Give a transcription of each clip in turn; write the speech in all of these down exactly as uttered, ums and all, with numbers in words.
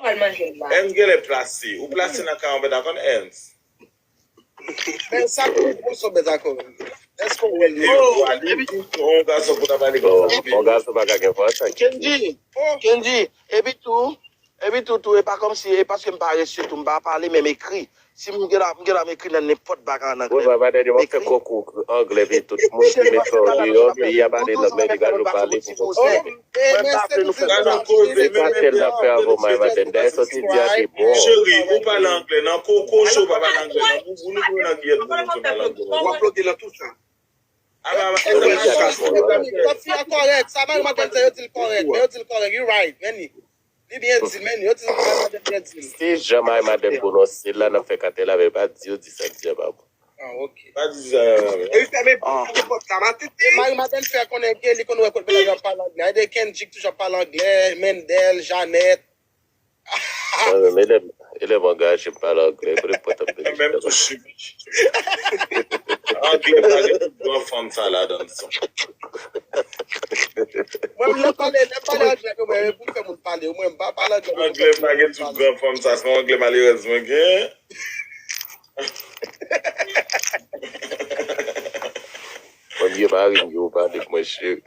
al manje l la. Èn genlè plase. Ou plase nan kay an, w pa ta konn Èn. Men sa pou ou sou bèt akò. Èske w wè l? Ou ale yon gason pou ta pale konsa. Yon gason pa ka gen fòs. Kenji, Kenji, epi tou, epi tou, tou, e pa kòmsi, e paske m pa resi tou, m pa pale, men m ekri. Si m gen la, m gen la, m ekri nan nenpòt bagay an anglè. Wi, men madanm, w ap fè konkou anglè, epi tout moun ki met kò deyò, peyi a pale lang, men li ka jwe pale pou konsa. Mwen pa vle nou fè konsa. Se pa tèl n ap fè avè w, Madan. Dayè, sa w te di a te bon. Cheri, ou pale anglè nan koko cho, pa pale anglè nan boubou nou, pou nan kiyès boubou nou pale anglè. W ap bloke nan tout sa. Sa fi a kòrèk, sa mari madanm sa yo di l kòrèk, men yo di l kòrèk, you right, men li. Li byen di l, men yo di l, mari madanm byen di l. Se jan mari madanm pwononse l la, n ap fè katè la, men pa di yo di sa l di a pa bon. Ah, ok. Pa di sa. E li fèmen pòt la, matete. Mari madanm fè konnen ke li konn wè kot Bèlè ap pale anglè. Ede Kendrick toujou ap pale anglè, Mendel, Jeannette. Mwen menm, elèv, elèv angaje m pale anglè, kote pòt ap beni. Mwen menm tou, chik. Anglè pa gen tout gran fanm sa ladan l san. Mwen, lè m pale, lè m pale anglè, mwen, pou m fè moun pale, mwen, m pa pale anglè. Anglè pa gen tout gran fanm sa, se yon anglè malerèz mwen gen. Mwen byen mari m, yo pale pou mwen, cheri.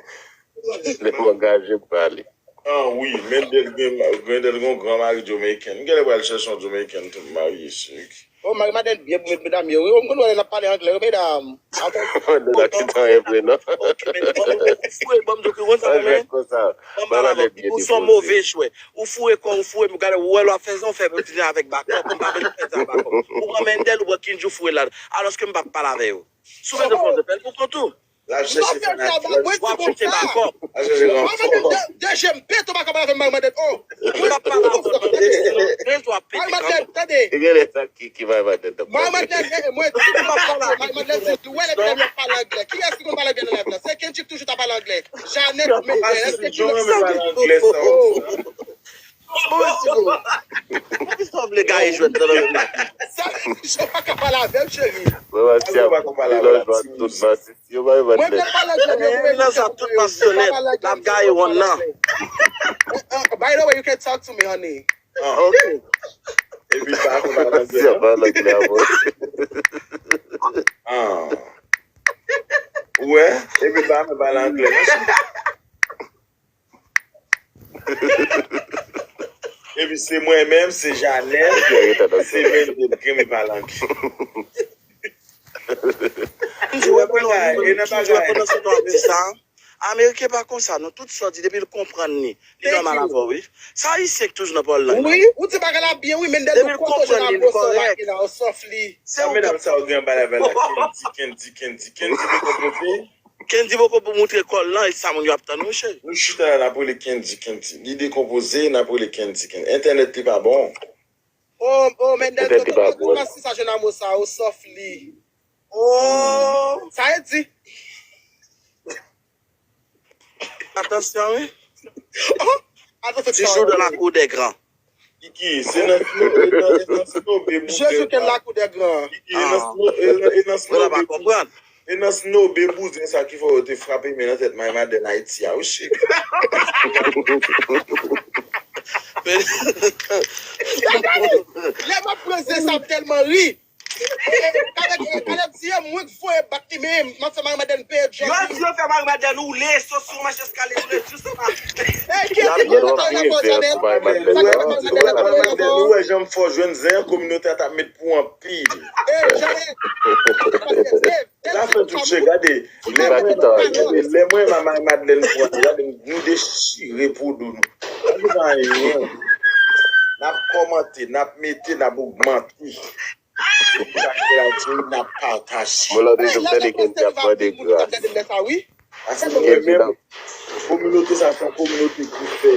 Lè m angaje m pale. Ah wi, Mendel gen, Mendel gen yon gran mari Jamaican. M genlè pral chèche yon Jamaican tou m marye, cheri. Oh, mari madanm byen pou met medam yo. Wi, m konn wè lè n ap pale anglè, wi, medam. Mwen nan ki tan enpre non. Ok, men bon, ou foure, bon, m di w ki konn sa, men. Ban m pale avè w, ou se yon move jwè. Ou foure kò, ou foure, m gade, ou wè lè w ap fè sa, ou fè m di avèk bakòp, m pa bezwen fè sa bakòp. Ou pran Mendel, ou pran Kinji, ou foure l la. Alòske m p ap pale avè yo. Si w bezwen fè yon apèl, ou pran tou. L ap chèche fanatik. W ap chèche bakòp. L ap chèche ranfò. De je m pete w pa ka pale avè m mari madanm. Oh! Mwen p ap pale avè w. Tande, tande. Mari madanm, tande. Genlè sa ki ki mari madanm t ap pale. Mari madanm, mwen di m p ap pale avè w. Mari madanm di l wè lè medam yo ap pale anglè. Kiyès ki konn pale anglè nan live la? Se Kendrick toujou t ap pale anglè. Jeannette, Mendel, èske Kendrick sa? Poukisa w vle gaye jwèt nan men m? Sa vle di Jean pa ka pale avè m, cheri. Mwen pa ti ap pale avè la. Tout masisi yo pa yo pa. Mwen byen pale anglè, men mwen menm sa tout masyonèt l ap gaye wonn nan. By the way, you can talk to me, honey. Ah, ok. Epi pa konn pale anglè. Si ap pale anglè avè w. Ah. Ou wè? Epi pa konn pale anglè. Epi se mwen menm, se Janèl, se Mendel ki renmen pale anglè. M di w, wè, pandan w ap di sa, Ameriken pa konsa, non, tout sa w di, depi l konprann li, li nòmal avè w, wi. Se Ayisyen ki toujou nan pawòl lang yo. Wi, ou di bagay la byen, wi, Mendel, ou konn jan nap gwo sa w make la, ou sòf li. Se ou menm sa w gen bagay avè l la, Kendy, Kendy, Kendy, Kendy dekonpoze. Kendy poko pou moutre kò l lan, e sa moun yo ap tann wi cheri. Nou chita la n ap rele Kendy Kendy. Li dekonpoze, n ap rele Kendy Kendy. Entènèt li pa bon. Oh, oh, Mendel Toto, kòman si sa jwenn amo sa, ou sòf li. Oh. Sa e di. Atansyon wi. Oh, atansyon. Ti jou dans la cour des grands. Kiki, se nan snobe bouzen sa. Kiki, e nan snobe bouzen sa ki fè yo te frape men nan tèt Mari Madèn Ayiti a wi cheri. Lè m ap pran zen sa m tèlman ri. Kaleb di e mwen k voye bat li men m ap fè Mari Madèn peye djòb li. Yo di yo fè Mari Madèn woule sot sou yon mach eskalye woule jis anba. Ey, kiyès ki konn sa nan kò Janèl? Sa k fè Mari Madèn ap pale ankò? Ou wè jan m fè w jwenn zen an, kominote a t ap met pou anpil. Ey, Janèl. Zafè tout che, gade. Lè mwen, gade, lè mwen e Mari Madèn pou anpil, gade, nou dechire pwodo nou. Gade sa anyen. N ap kòmante, n ap mete, n ap ogmante. Epi sa k fè la, cheri, n ap pataje. Mwen la toujou tande Kendy ap mande gras. Paske mwen menm, kominote sa se yon kominote ki fè,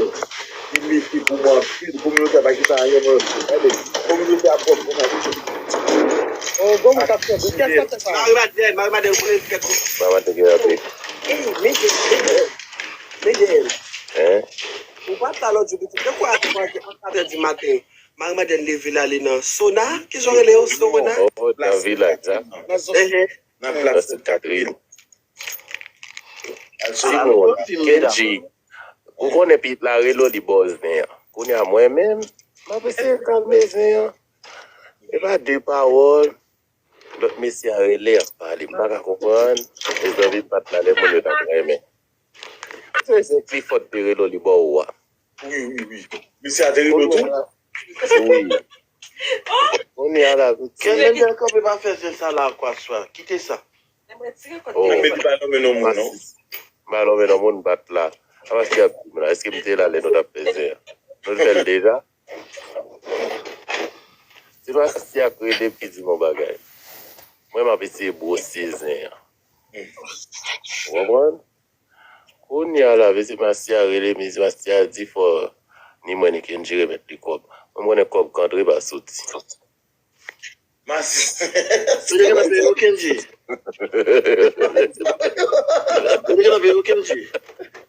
ki mete pou mwen anpil. Kominote a pa gen sa anyen mwen. Gade, kominote a pwòp konsa tou. Oh, bon, moun k ap fè bouke, sa fè sa. Mari Madèn, Mari Madèn, ou konnen l fèt. Mari Madèn gen anpil. Miguel, Miguel, Miguel. Hein? Ou pa t la lòt jou, pitit. Depi a twa, a katrè di maten. Mari Madèn leve l ale nan Sona, kijan w rele yo, Sona? Oh, nan vilaj la. Nan plas Sent Katrin. Simon, Kenji, ou konnen pitit la rele w, li ba w zen an. Kounye a mwen menm, M ap eseye kalme zen an. E pa de pawòl. Lòt mesye a rele, ap pale. M pa ka konprann. Mezanmi, m pa t la lè moun yo t ap renmen. Se, se pli fòt te rele w, li ba w a. Wi, wi, wi. Mesye a te rele w tou? Wi. Kounye a la, vit. Kèl Mendel kanpe pa fè zen sa la, kwa swa. Kite sa. Oh. Mwen pa nonmen non moun, non. M pa nonmen non moun, m pa t la. Apa si ap di m la, èske m te la lè nou t ap fè zen an? Nou t fè l deja? Se pa si ak rele m ki di m yon bagay. Mwen, m ap eseye bwose zen an. Ou konprann? Kounye a la, mesye Masya rele, mesye Masya di fò ni mwen ni Kendji remèt li kòb. Mwen, m konnen kòb k antre pa soti. Mas. Ou te gentan peye yo, Kendji? Ou te gentan peye yo, Kendji?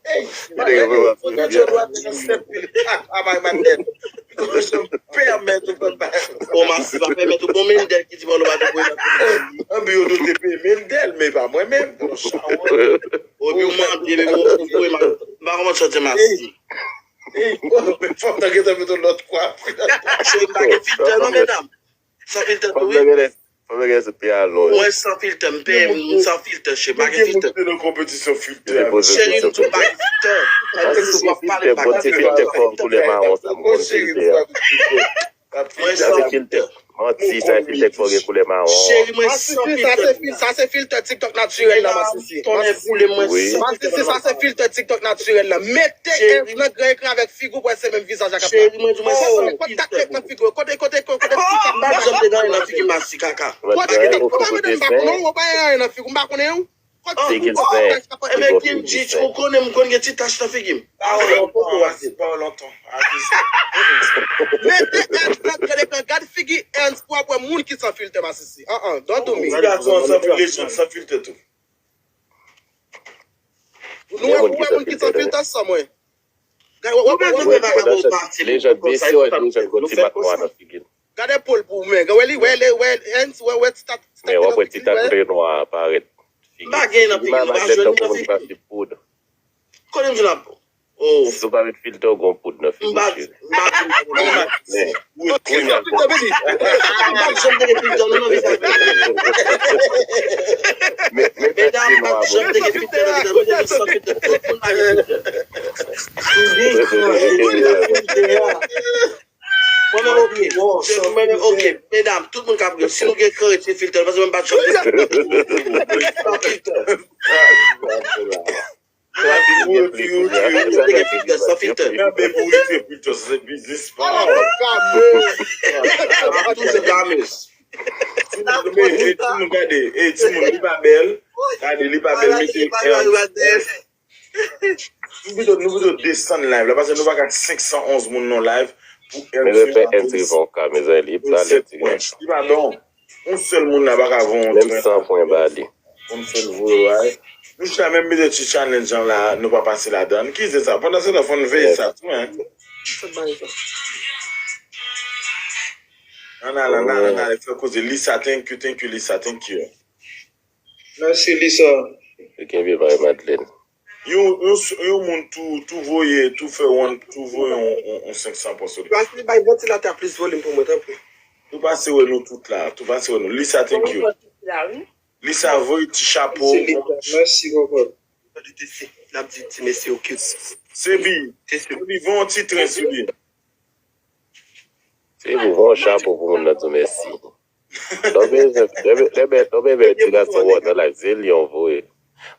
Ey, Kendji dwa te nan sèt mil kaka bay Mandèl. Kòman jan pèmèt ou fè bagay konsa? Bon, Mas, pa pèmèt ou. Bon, Mendel ki di Manlo pa te voye nan. Anpi yo tou te peye Mendel, men pa mwen menm. Bon, chawo. Obi ou mande, men bon, ou voye mal. M pa konprann sa w di, Mas. Ey, ey, bon, men fòk nan gentan met yon lòt kwa. Cheri, m pa gen filtè, non, medam. San filtè tou, wi. Fanm nan genlè, fanm nan genlè sou pye alonje. Mwen san filtè, m peye, m san filtè, cheri, m pa gen filtè. Mete nan konpetisyon filtè. Cheri, m di w m pa gen filtè. Sa se filtè, bon, se filtè fò koulè mawon sa, m konn filtè a. Mwen san filtè. Manti, sa se filtè k fè w gen koulè mawon. Cheri, mwen san filtè. Sa se fil-, sa se filtè TikTok natirèl la, masisi. Tonnè boule, mwen san filtè. Masisi, sa se filtè TikTok natirèl la. Mete nan gran ekran avèk figi w, pou wè se menm vizaj la k ap la. Cheri, mwen di w mwen san filtè. Kote, kote, kote, kote, kote, kote, m pa janm te gen anyen nan figi m, masi kaka. Kote ki te, kote, m pa konnen w, w pa gen anyen nan figi w, m pa konnen w. Figi l zen. Ebyen, Kendji, ou konnen m konn gen ti tach nan figi m. Pa w lontan, pa w lontan. Mete Ernst nan gran ekran, gad figi Ernst pou w ap wè moun ki san filtè, masisi. An, an, don't do me. Ti gason an san filtè, san filtè tou. Nou wè, ou wè moun ki san filtè san mwen. Gade, wè, wè, wè, wè, lejand, mesye, wè, lejand gon ti mak nwa nan figi l. Gade po l pou w, men. Wè li, wè, wè, wè, Ernst, wè, wè, ti tat, ti tat. Men w ap wè ti tat tre nwa parèt. M pa gen nan figi m, m pa jwenn nan figi m. Kote m jwenn ap. Oh. Si w pa met filtè, w gon poud nan figi w, cheri. M pa, m pa, m pa, m pa janm te gen filtè, non, nan vizaj mwen. Men, men medam, m pa janm te gen filtè nan vizaj mwen, depi san filtè, tout moun pa gen filtè. Mwen menm, ok. Mwen menm, ok. Medam, tout moun k ap ri, si nou gen kare ti filtè, paske mwen m pa t janm gen filtè. San filtè. San filtè, san filtè. Sa se biznis pa w. Ap touche Damus. Timoun, gade, ey, timoun, li pa bèl. Gade, li pa bèl, mete Ernst. Nou pito, nou pito desann live la, paske nou pa ka senk san onz moun nan live pou Ernst rive an ka, mezanmi, li pa lè ti gason. Li pa bon. Yon sèl moun la pa ka voye yon trent. Menm san pwen ba li. Yon sèl voye, right? Nou chita menm mete ti challenge an la, nou pa pase ladan. Ki se sa? Pandan se tan, fò n veye sa tou, hein. Ann al, ann al, ann al, fè koze. Lisa, thank you, thank you, Lisa, thank you. Mèsi, Lisa. Yo kenbe bay Madeleine. Yon, yon, yon moun tou, tou voye, tou fè yon, tou voye yon, yon, yon senk san pou sou li. Pase bay vantilatè a plis volim pou mwen, tanpri. Tou pase wè nou tout la, tou pase wè nou. Lisa, thank you. Lisa, voye ti chapo. Mèsi, Lisa. Mèsi, Kòkòt. L ap di ti mesye, ok. Sebi, Sebi, voye yon ti tren sou li. Sebi, voye yon chapo pou moun nan di w mèsi. Lè w bezwen, lè w be-, lè w be-, lè w bezwen ti gason wè w nan live, se lyon voye.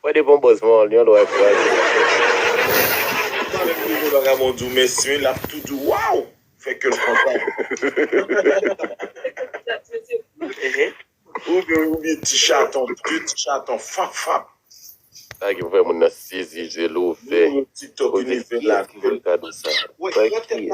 Mwen depi yon bòz mwen, lyon dwe kraze. Vagabon di w mèsi, l ap tou di w, waw! Fè kè l kontan. Oubyen, oubyen ti chaton, de ti chaton, fap, fap. Sa ki pou fè moun nan sezi, je l ouvè. Nouvo TikTok univè la. Ki fè l kado sa? Sa ki?